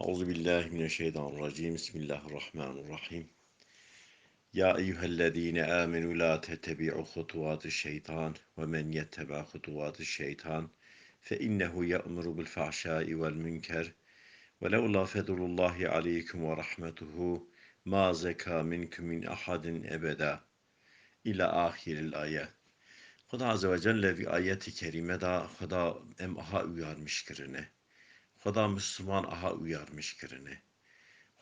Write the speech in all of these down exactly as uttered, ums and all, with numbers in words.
أعوذ بالله من الشيطان الرجيم. بسم الله الرحمن الرحيم. يا أيها الذين آمنوا لا تتبعوا خطوات الشيطان ومن يتبع خطوات الشيطان فإنه يأمر بالفحشاء والمنكر ولولا فضل الله عليكم ورحمته ما زكى منكم من أحد أبدا. إلى آخر الآية. Xuda Azze ve Celle vî ayetê kerîme de Xuda em aha uyarmiş kirine. Xuda Müslüman aha uyarmiş kirine.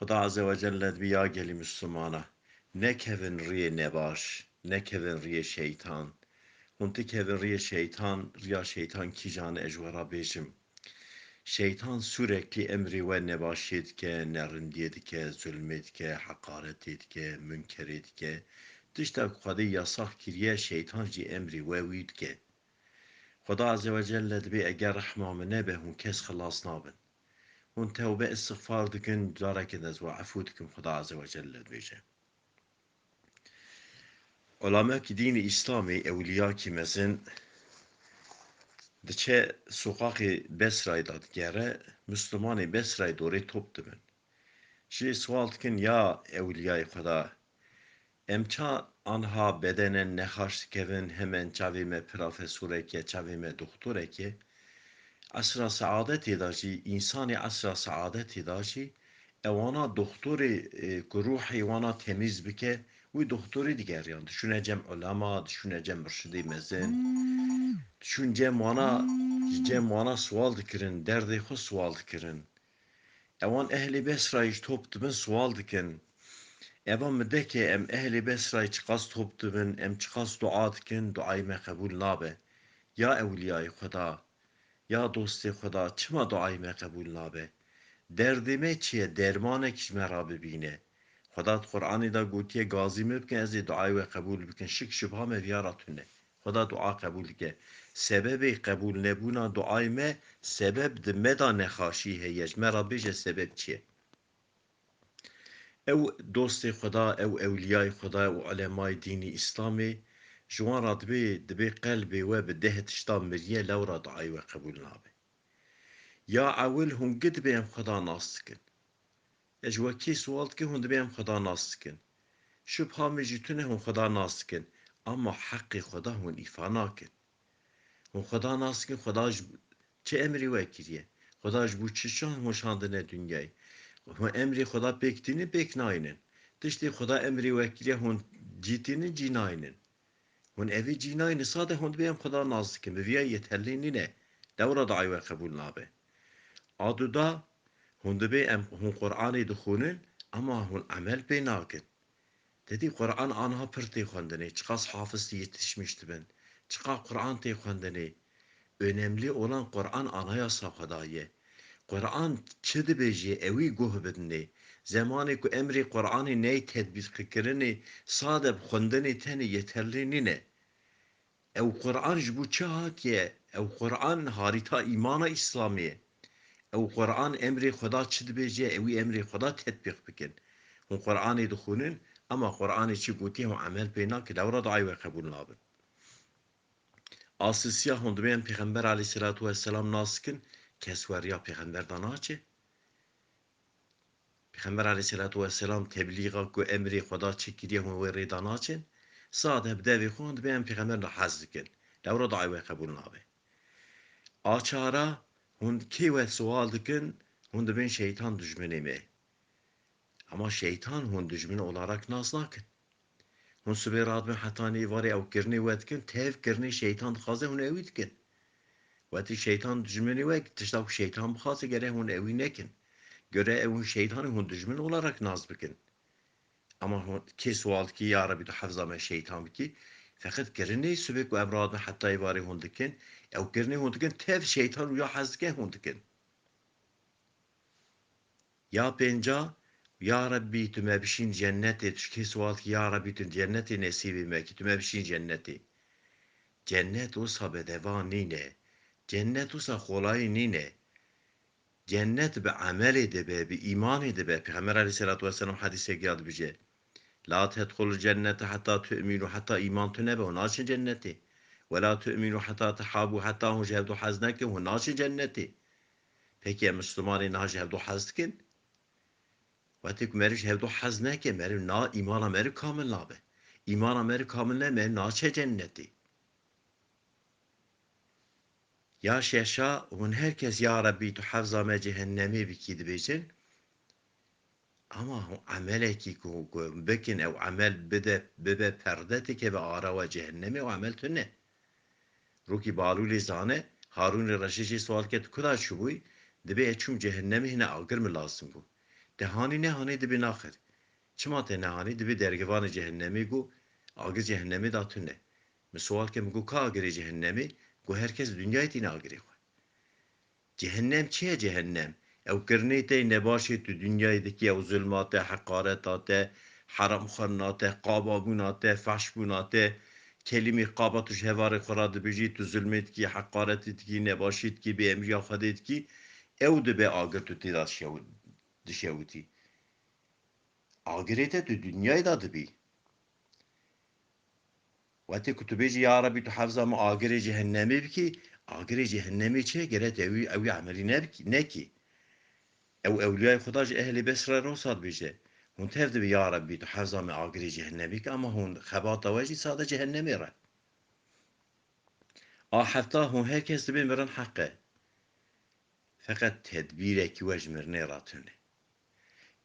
Xuda Azze ve Celle dibê ya gelî Müslümana, nekevin riyê nebaş, nekevin riyê şeytan. Hûn tikevin riyê şeytan, riya şeytan kîjan e, ez ji we re bêjim. Şeytan sûreklî emrê we nebaşiyê dike, nerindiyê dike, zulmê dike, heqaretê dike, munkerê dike. Tişta ku Xwedê yasax kiriye, şeytan jî emrê we wî dike. Xuda Azze ve Celle dibê eger rehma min nebe, hûn kes xilas nabin. Hûn tewbe, istixfar dikin, carekê de ez we efû dikim, Xuda Azze ve Celle dibêje. Ulemekî dînî Îslamî, ewliyakî mezin, diçe soqaxê Besrayê de digere, Mislimanê Besrayê dorê top dibin. Jê siwal dikin, ya ewliyayê Xweda, em ça anha bedenen nexaş dikevin, hemen çavê me pira fesûreke, çavê me doxtoreke? Esra seadetê de jî, însanê esra seadetê de jî, ewana doxtorê, e, ku ruhê wana temîz bike, wî doxtorê digeriyan. Diçûne cem ulema, diçûne cem murşidê mezin, diçûn cem wana, ji cem wana siwal dikirin, derdê xwe siwal dikirin. Ewan ehlê Besrayê ji top dibin, siwal dikin. Eva mideke em ehlê Besrayê çiqas top dibin, em çiqas dua dikin, duayê me qebûl nabe. Ya ewliyayê Xweda, ya dostê Xweda, çima duayê me qebûl nabe? Derdê me çi ye? Dermanek ji me re bibîne. Xweda di Qur'anê de gotiye, gazî min bikin, ez ê duayê we qebûl bikin. Şik şibha me viya re tune. Xweda dua qebûl dike. Sebebê qebûl nebûna duayê me, sebeb di me de nexaşî heye. Ji me re bêje sebeb çi ye? Ew dostê Xweda, ew ewliyayê Xweda, ew ulemayê dînî Îslamê, ji wan re dibê, dibê qelbê we bi deh tişta miriye, lewra duayê we qebûl nabe. Ya ewil hûn gi dibê em Xweda nas dikin. Ez ji we kê siwal dikim, hûn dibê em Xweda nas dikin. Şibha min jî tune hûn Xweda nas dikin. Ama heqê Xweda hûn îfa nakin. Hûn Xweda nas dikin, Xweda ji çi emrê we kiriye? Xweda ji bo çi şan hûn şandine dinyayê? Hûn emrê Xweda pêk tînin, pêk nayînin. Tiştê Xweda emrê we kiriye, hûn cî tînin, cî nayînin. Hûn evî cî nayînin, sade hûn dibê em Xweda nas dikin. Bi viya yeterlî nîne. Lewra duayê we qebûl nabe. A duda, hûn dibê em, hûn Qur'anê dixwînin, ama hûn emel pê nakin. Te dî Qur'an anha pir tê xwendinê, çiqas hafiz tê yetişmiş dibin, çiqa Qur'an tê xwendinê. Önemli olan Qur'an anayasa Xwedayê. Qur'an çi dibêjê, ewî guh bidinê. Zemanê ku emrê Qur'anê ney tetbîqkirinê, sade bi xwendinê tenê yeterlî nîne. Ew Qur'an ji bo çi hatiye? Ew Qur'an harîta îmana Îslamê ye. Ew Qur'an emrê Xweda çi dibêje, ewî emrê Xweda tetbîq bikin. Hûn Qur'anê dixwînin, ama Qur'anê çi gotiye hûn emel pê nakin, lewra duayê we qebûl nabin. Asisiya hûn dibê em Pêxember aleyhisselatu vesselam nas dikin, kes we riya Pêxember de naçe. Pêxember aleyhisselatu vesselam teblîxa ku emrê Xweda çi kiriye hûn wê rê de naçin. Sade bi devê xwe hûn dibê em Pêxember de hez dikin. Lewra duayê we qebûl nabe. A çara hûn kê we siwal dikin, hûn dibên şeytan dijminê me. Ama şeytan hûn dijmin olarak nas nakin. Hûn sibê radibin heta nîvarê ew kirinê we dikin, tev kirinê şeytan dixwaze hûn ewî dikin. Wetî şeytan dijminê we, tişta ku şeytan bixwaze gere hûn ewî nekin. Göre ew şeytanê hûn dijmin olarak nas bikin. Ama hûn kê siwal dikî, ya Rebî tu hefza me şeytan bikî, feqet kirinê sibê ku em radibin heta êvarê hûn dikin, ew kirinê hûn dikin, tev şeytan û ya hez dike hûn dikin. Ya pênca, ya Rebbî, tu me bişîn cennetê, tu ji kê siwal dikî, ya Rebbî, tu cennetê nesîbê me kî, tu me bişîn cennetê. Cennet wisa bedeva nîne. Cennet wisa xolayî nîne. Cennet bi emelê dibe, bi îmanê dibe. Pêxember aleyhisselatu vesselam hedîsek ya dibêje, "La tedxulul cennete heta tu'minu", heta îman tu nebe, hûn naçin cennetê. "Ve la tu'minu heta tehabu", heta hûn ji hevdu hez nekin, hûn naçin cennetê. Peki em Mislimanê niha ji hevdu hez dikin? Wextê ku meriv ji hevdu hez neke, meriv na, îmana meriv kamil nabe. Îmana meriv kamil ne, meriv naçe cennetê. Ya şeşa, hûn her kes, "Ya Rebbî, tu hevza me cehennemê bikî," dibêjin. Ama hûn emelekî ku, ku bikin, ew emel bide, bibe perde, tikeve ara we cehennemê, ew emel tune. Rûkî Balûlê zane, Harûnê Reşîd jê sual kir, "Tu kuda çûbûyî?" Dibê, "Ez çûm cehennemê, hine agir min lazim bû." Te hanî nehanî? Dibê, "Naxir." "Çima te nehanî?" Dibê, "Dergivanê cehennemê got, agir cehennemê da tune." Min sual kir, min got, "Ka agirê cehennemê?" Got, "Her kes dinyayê tîne agirê xwe." Cehennem çi ye cehennem? Ew kirinê te yê nebaşê tu dinyayê dikî, ew zulma te, heqareta te, heramxwarina te, qababûna te, fehşbûna te, kelîmê qaba tu ji hevalê xwe re dibêjî, tu zulmê dikî, heqaretê dikî, nebaşî dikî, bêemriya Xwedê dikî, ew dibe agir tu tê de dişew-, dişewitî. Agirê te tu dinyayê de dibî. Wextê ku tu bêjî, "Ya Rebbî, tu hevza min agirê cehennemê bikî", agirê cehennemê çi ye? Gere te ew, ew emelî nebikî, nekî. Ew ewliyayê Xuda ji ehlê Besra re wisa dibêje, "Hûn tev dibê, ya Rebbî, tu hevza min agirê cehennemê bikî, ama hûn xebata we jî sade cehennemê re." A hefta, hûn her kes dibê mirin heq e. Feqet tedbîrekî we ji mirinê re tune.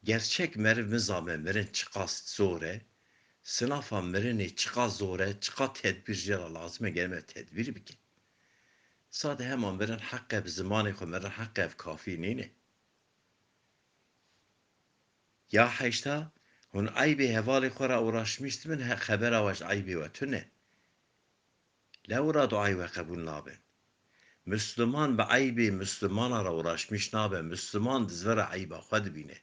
Gerçek meriv nizame mirin çiqas zor e, sinafa mirinê çiqas zor e, çiqas tedbîr jê re lazim e, gerek me tedbîr bikin. Sade hema mirin heq e, bi zimanê xwe mirin heq e, ev kafî nîne. Ya heşta, hûn eybê hevalê xwe re uğraşmiş dibin, he, xebera we ji eybê we tune. Lewra duayê we qebûl nabin. Misliman bi eybê Mislimana re uğraşmiş nabe. Misliman dizvira eyba xwe dibîne.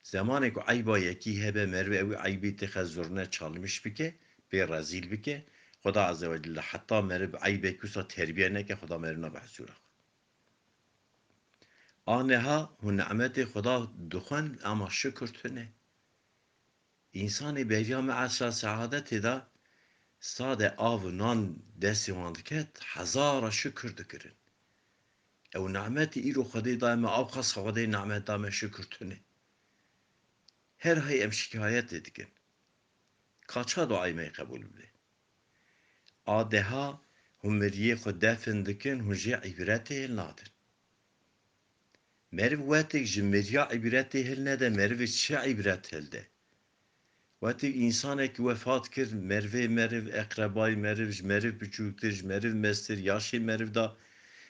Zemanê ku eyba yekî hebe, meriv ew eybî têxe zurne çalmiş bike, pê rezîl bike, Xuda Azze ve Celle heta meriv eybek wisa terbiye neke, Xuda meriv nabe huzûra xwe. A neha hûn nimetê Xuda dixwin, ama şikir tune. Însanê beriya me esra seadetê de sade av û nan destê wan diket, hezara şikir dikirin. Ew nimetê îro Xwedê daye me, ew qas Xwedê nimet da me, şikir tune. Her hey em şikayetê dikin. Ka ça duayê me qebûl bibe? A deha, hûn miriyê xwe defin dikin, hûn jê îbretê hilnadin. Meriv wetek ji miriya îbretê hilnede, merivê çi îbret hilde? Wetek însanek wefat kir, merivê meriv, eqrebayê meriv, ji meriv biçûktir, ji meriv mestir, yaşê meriv da,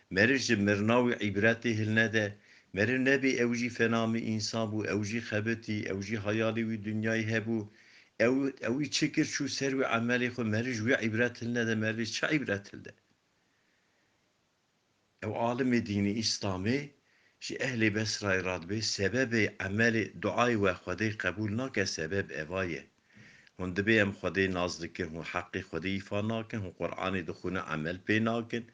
meriv ji mirina wî îbretê hilnede. Meriv nebê ew jî fena min însan bû, ew jî xebitî, ew jî hayalê wî dinyayê hebû. Ew, ew wî çi kir, çû ser wî emelê xwe, meriv ji wî îbret hilnede, merivê çi îbret hilde? Ew alimê dînî Îslamê ji ehlê Besrayê re dibê, sebebê emelê duayê we Xwedê qebûl nake, sebeb eva ye. Hûn dibê em Xwedê nas dikin, hûn heqê Xwedê îfa nakin, hûn Qur'anê dixwînin, emel pê nakin.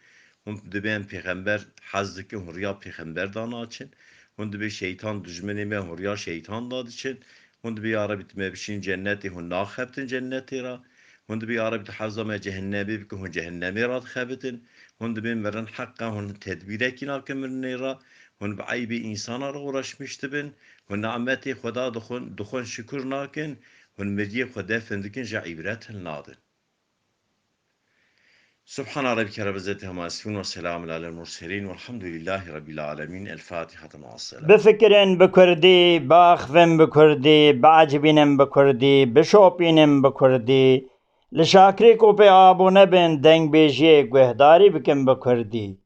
Hûn dibê em pêxember hez dikin, hûn riya pêxember da naçin. Hûn dibê şeytan dijminê me, hûn riya şeytan da diçin. Hûn dibê ya Rebî tu me bişîn cennetê, hûn naxebitin cennetê re. Hûn dibê ya Rebî tu hevza me cehennemê bikin, hûn cehennemê re dixebitin. Hûn dibê mirin heq e, hûn tedbîrekî nakin mirinê re. Hûn bi eybê însana re uğraşmiş dibin. Hûn nimetê Xweda dixwin, dixwin şikir nakin. Hûn miriyê xwe defin dikin, ji îbret hilnadin. Subhana Rabbike Rabbil İzzeti Amma Yasifun ve Selamun Alel Murselin velhamdülillahi Rabbil Alemin. El Fatiha. Bifikirin bi kurdî, biaxivin bi kurdî, biecibînin bi kurdî, bişopînin bi kurdî. Li şakrê ku pê abûne bin, dengbêjiyê guhdarî bikin bi kurdî.